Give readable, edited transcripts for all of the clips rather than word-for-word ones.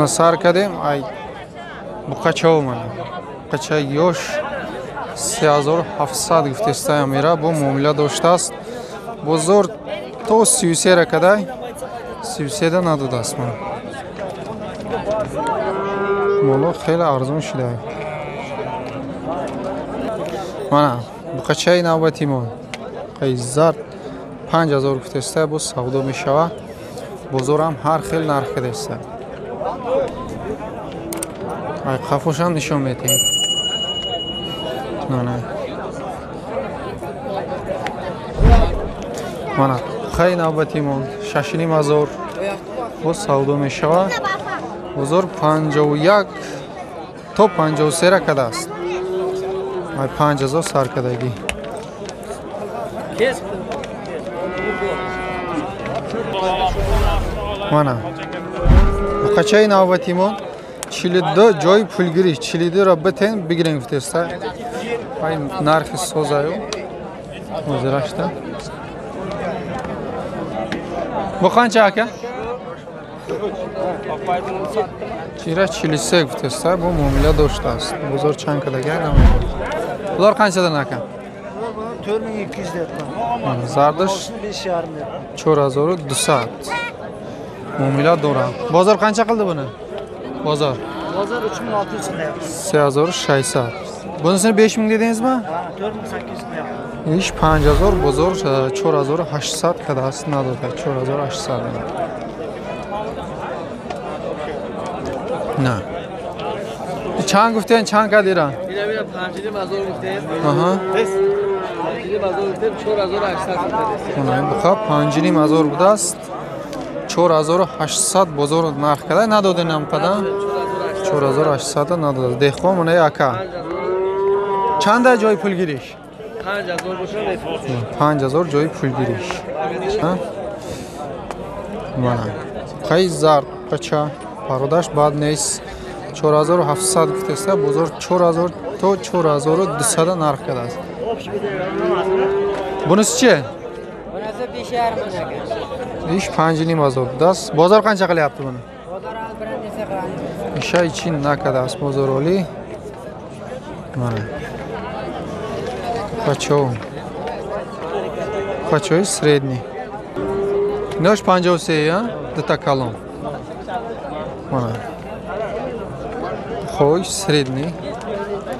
Сар кардем ай буқача омада. Буқача ёш 3700 гуфтеста амира бо муомила доштааст. Бозор то 33 ра кадай 33 да надодааст ман. Моло хеле арзон шуда. Мана буқачаи навбати мо. Қай зард 5000 гуфтеста бо савдо мешава. Бозорам ҳар хел нарх кадеста. Ай қафошам нишон медиҳем. На. Мана хай навбати мо 6500 бо савдо мешава. Бозор 51 то 53 ра кадааст. Ай 5000 сар кадагӣ. Мана буқачаи навбати мо 42 ҷои пулгирӣ 42 ро битен бигирем гуфтеста. Ай нархи созаю ҳозирашта. Бу қанча ака? Чира 43 гуфтеста, бу муомила доштааст. Бозор чанд кадагар намедонам. Булар қанчадан ака? 4200 deyapman. Зардаш 4200. Муомила дорам. Бозор қанча қилди буни? Бозор. Бозор 3600 deyapti. 3600. Bunisini 5000 dedingizmi? Ha, 4800 deyapti. Ish 5000, bozor 4800 кадааст надода. 4800. На. Чанд гуфтен, чанд кадира? Ина 5500 гуфтем. Аҳа. 5500 гуфтем, 4800 гуфтем. Мана буқа 5500 будааст. 4800 бозор нарх када надоден ам қада? 4800 надод. Деҳқон мана ака. Чанда ҷои пулгириш? 5000 бошад мефурӯшем. 5000 ҷои пулгириш. Мана. Қай зард қача пародаш бад нест. 4700 гуфтеста, бозор 4000 то 4200 нарх кадааст. Bunisi chi? Bunisi 5,5 aka. Ish 5,5 будааст. Бозор qancha qilyapti buni? Bozor hali biron narsa qiladi. Isha ichin nakadааст бозор оли. Mana. Қачо. Қачои средний. Нош 53, а? Дута калон. Mana. Хой средний.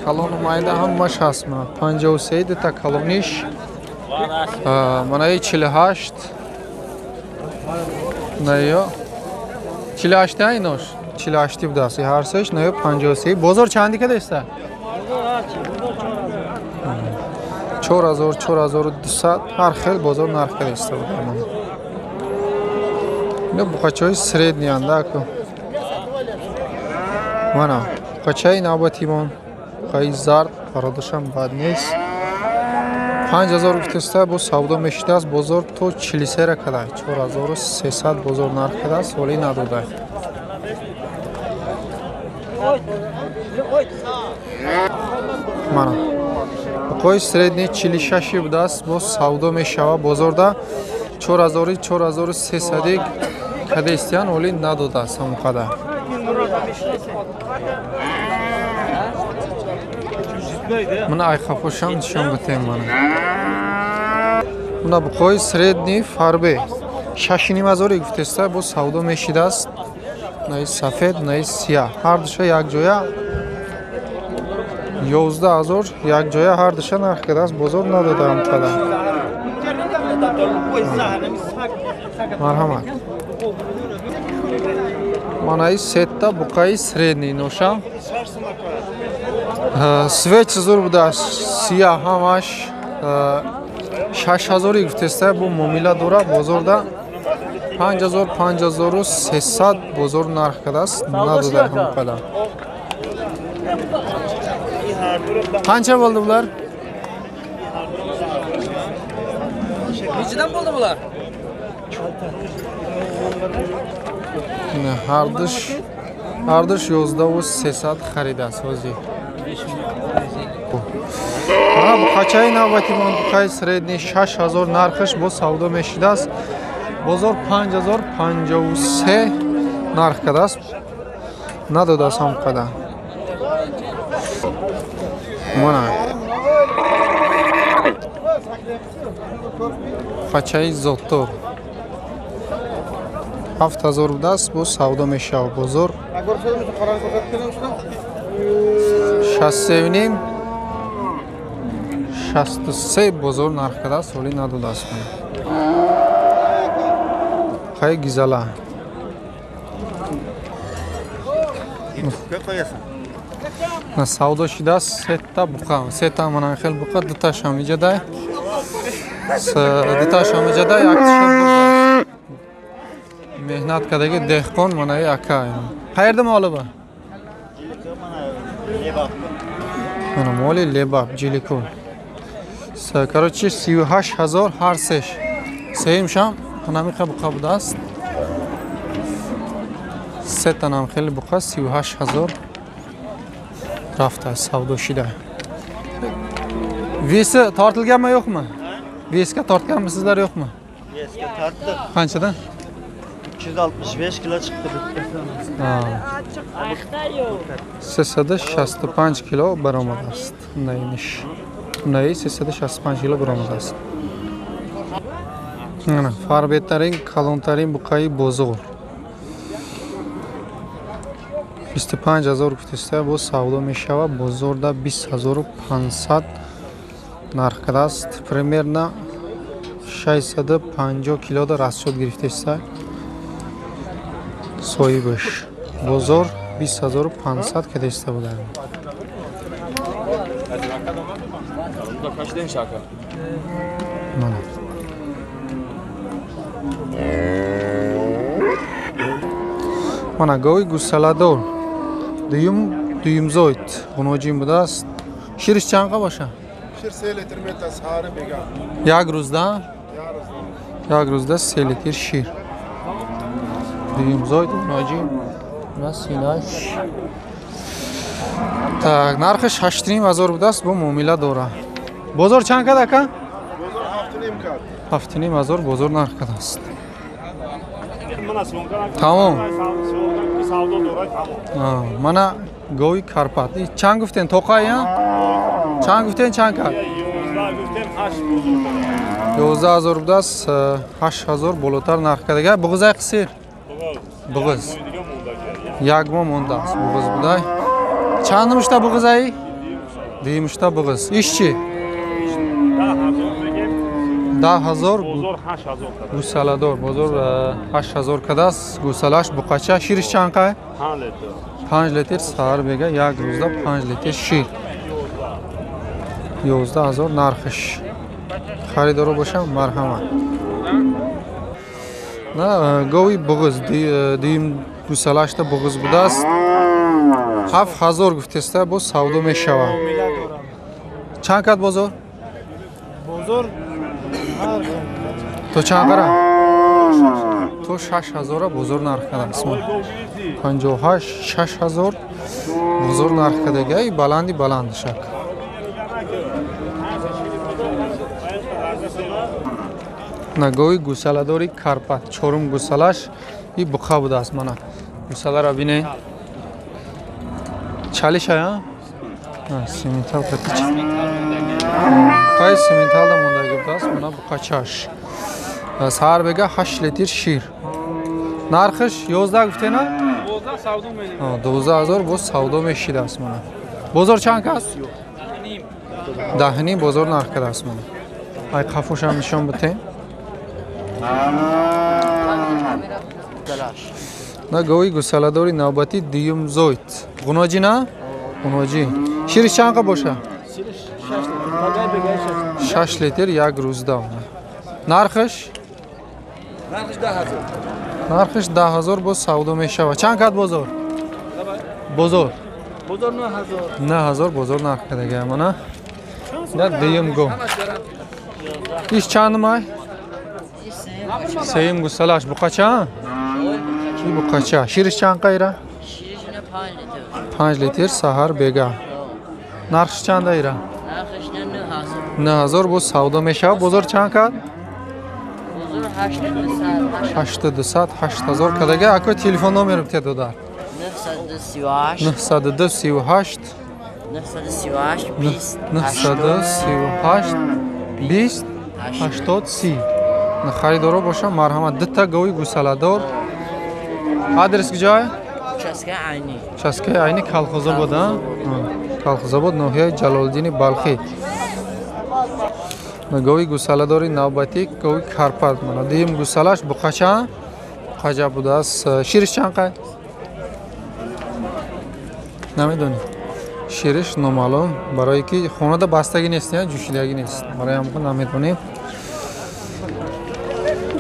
Калону майда ҳамаш ҳаст мана. 53 дута калониш. Манаи 48. Наё 48 ай нош. 48 будааст. Ҳар сеш наё 53. Бозор чанди кадаста? 4000, 4200 ҳар хел бозор нарх кадаста буда. Ино буқачаҳои средний анда аку. Мана буқачаи навбатимон. Буқаи зард пародашам бад нест. 5000 гуфтеста бо савдо мешидааст. Бозор то 43 ра када. 4300 бозор нарх кадааст, вале надода. Мана буқои средний 46 будааст, бо савдо мешава бозорда 4000 4300 кадестиян, вале надодааст ҳамон қадар. Мана айқафошам нишон битем мана. Мана буқои средний фарбе 6500 гуфтеста, бо савдо мешидааст. Наи сафед, наи сиёҳ. Ҳар душа якҷоя 11000 якҷоя ҳар душа нарх кардааст, бозор надода ҳам қадар. Марҳамат. Манаи сетта буқаи средний ноша. Свеч зур будааст, сиёҳ ҳамаш 6000 гуфтеста, бо муомила дора бозорда 5000 5300 бозор нарх кардааст, надода ҳам қадар. Qancha bo'ldi bular? Nechidan bo'ldi bular? Ҳардуш 11300 харидааст ҳозир. Мана буқачаи навбати мон буқаи средний 6000 нархаш бо савдо мешидааст. Бозор 5053 нарх кардааст. Надодааст ҳам қадар. Мана пачаи зоттор 7000 будааст, боз савдо мешавад. Бозор 63,5 63 бозор нарх кардааст, ҳолӣ надодааст. Хай гизала на савдо шидааст. Сета буқа, сета мана хел буқа, дуташам иҷадай, дуташам иҷадай, якташам бурда. Меҳнат кардаги деҳқон манаи ака. Қаерда моли ба? Мана моли Лебаб Ҷиликул. Короче 38000 ҳар сеш. Сеюмшам ҳанамиқа буқа будааст. Сетанам хеле буқа 38000 рафта савдо шида. Веси tortilganmi yo'qmi? Vesga tortganmisizlar yo'qmi? Vesga tortdik. Qanchadan? 365 kilo chiqdi bittasi. 365 kilo баромадааст. Наиниш. Наи 365 кило баромадааст. Mana фарбетарин, калонтарин буқаи бозор. 25000 гуфтиста, боз савдо мешавад. Бозорда 20500 нарх кардааст. Примерно 650 килода расчёт гирифтеста соҳибаш. Бозор 20500 кардеста буда. Mana мана гови гусаладор дуюмзоид ғуноҷин будааст. Шириш чанд боша? Шир 3 литр метас ҳар бега. Як рӯзда? Як рӯзда 3 литр шир. Дуюмзоид ғуноҷин на синаш. Так, нархаш 8500 будааст, бо муомила дора. Бозор чанд кад ака? Бозор 7,5 кад. 7500 бозор нарх кадааст. Тамом. Мана гови Карпат. Чанд гуфтен тоқай, а? Чанд гуфтен чанд кард? 11000 будааст, 8000 болотар нарх кардага. Буғизай қисир? Буғиз. Як моҳ мондааст буғиз будай. Чанд мушта буғизай? Дуюмушта буғиз. Иш чӣ? 10000 гусаладор. Бозор 8000 кадааст. Гусалаш буқача. Шириш чанд қай? 5 литр саҳар бега як рӯзда 5 литр шир. 11000 нархиш. Харидоро бошам марҳамат. На гови буғиз дуюм гусалашта буғиз будааст. 7000 гуфтеста, боз савдо мешавад. Чанд кад бозор? Бозор то чанд қара? То 6000 бозор нарх кардааст. 58 6000 бозор нарх кардага. И баланди баланд шак. Нагови гусаладори Карпат чорум гусалаш и буқа будааст. Мана гусаларо бинед. Чалиша, а? Симентал катич. Қай сименталда мондаги будааст. Мана буқачаш. Саҳар бега 8 литр шир. Нархиш 11 гуфтена? 12000 боз савдо мешидааст. Мана бозор чанд кас? 10,5 бозор нарх кардааст. Мана ай қафошам нишон битем. На гови гусаладори навбати дуюм зоид. Ғуноҷӣ на? Ғуноҷӣ. Шириш чанд қа боша? 6 литр як рӯзда. Нархиш? Нархиш 10000. Нархиш 10000 боз савдо мешавад. Чанд кад бозор? Бозор. Бозор 9000. 9000 бозор нарх кардага. Мана. На дуюм го. Иш чанд май? Сеюм гусалаш буқача? Буқача. Шириш чанд қайра? 5 литр саҳар бега. Нархиш чанд айра? 9000 боз савдо мешавад. Бозор чанд кад? 8200 8000 кадага. Ако телефон номер бите додар. 938 938 938 20 938 20 80 30. Харидоро боша, марҳамат. Дута гови гусаладор. Адрес куҷое? Участка Айни. Участка и Айни, Калхозобод, а? Калхозобод, ноҳияи Ҷалолиддини Балхӣ. Гови гусаладори навбатӣ, гови карпат. Мана дуюм гусалаш, буқача буқача будааст. Шириш чанд қай? Намедонӣ? Шириш номаълум, барое ки хонада бастагӣ нест, ҷӯшидагӣ нест, барои ҳам намедонем.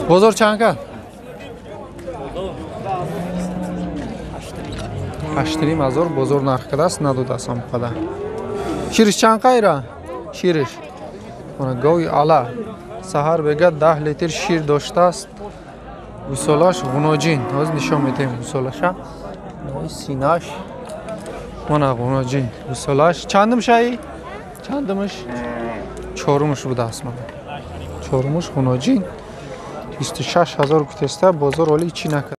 Бозор чанд кард? 8,5 ҳазор бозор нарх кардааст, надодааст ҳам қадар. Шириш чанд қайра? Шириш, гови ала, саҳар бега 10 литр шир доштааст. Гусолаш ғуноҷин, ҳозир нишон медиҳем гусолаша. Синаш мана ғуноҷин гусолаш. Чандумш аи? Чандумш? Чорумш будааст, мана чорумш, ғуноҷин. 26 ҳазор гуфтеста, бозор ҳоли чӣ накард.